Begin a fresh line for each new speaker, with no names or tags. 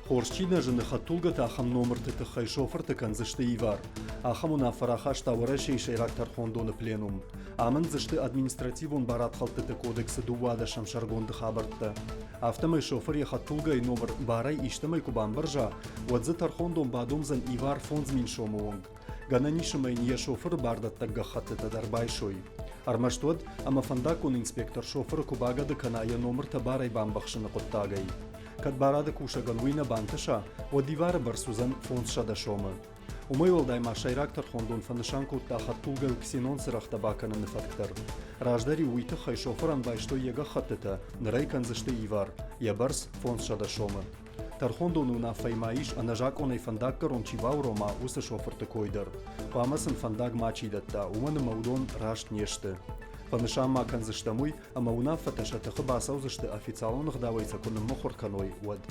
Хорз чи нӕ зыны, хӕдтулгӕты ахӕм номырты тыххӕй шофырты кӕндзысты ивар. Ахӕм уынаффӕ рахаста Уӕрӕсейы сӕйраг тӕрхондоны пленум. Амынд дзы сты административон барадхӕлдтыты кодексы дыууадӕсӕм сӕргонды хабӕрттӕ. Афтӕмӕй шофыр йӕ хӕдтулгӕйы номыр барӕй истӕмӕй куы бамбӕрза, уӕд дзы тӕрхондон бадомдзӕн ивар 5000 сомы онг. Гӕнӕн ис ӕмӕ йын йӕ шофыры бардӕттӕг гӕххӕттытӕ дӕр байсой. Ӕрмӕст уӕд, ӕмӕ фӕндаггон инспектор шофыры куы багӕды кӕна йӕ номыртӕ барӕй бамбӕхсыны хъуыддагӕй. Кӕд барады кусӕгӕн уый нӕ бантыса, уӕд ивары бӕрц уыдзӕн 500 сомы. Уымӕй уӕлдай ма сӕйраг тӕрхондон фӕнысан кодта хӕдтулгӕйыл ксенон цырӕгътӕ бакӕныны фӕтк дӕр. Раздӕр-иу уый тыххӕй шофырӕн байстой йӕ гӕххӕттытӕ, ныр ӕй кӕндзысты ивар, йӕ бӕрц 500 сомы. Тӕрхондоны уынаффӕйы ма ис, ӕнӕзакъонӕй фӕндаггӕрон чи баурома, уыцы шофырты кой дӕр. Хъуамӕ сын фӕндаг мачи дӕтта, уымӕн ӕмӕ уыдон раст не сты. Фӕнысан ма кӕндзыстӕм уый, ӕмӕ уынаффӕтӕ сӕ тыхы бацӕудзысты официалон ӕгъдауӕй сӕ куы ныммыхуыр кӕной, уӕд.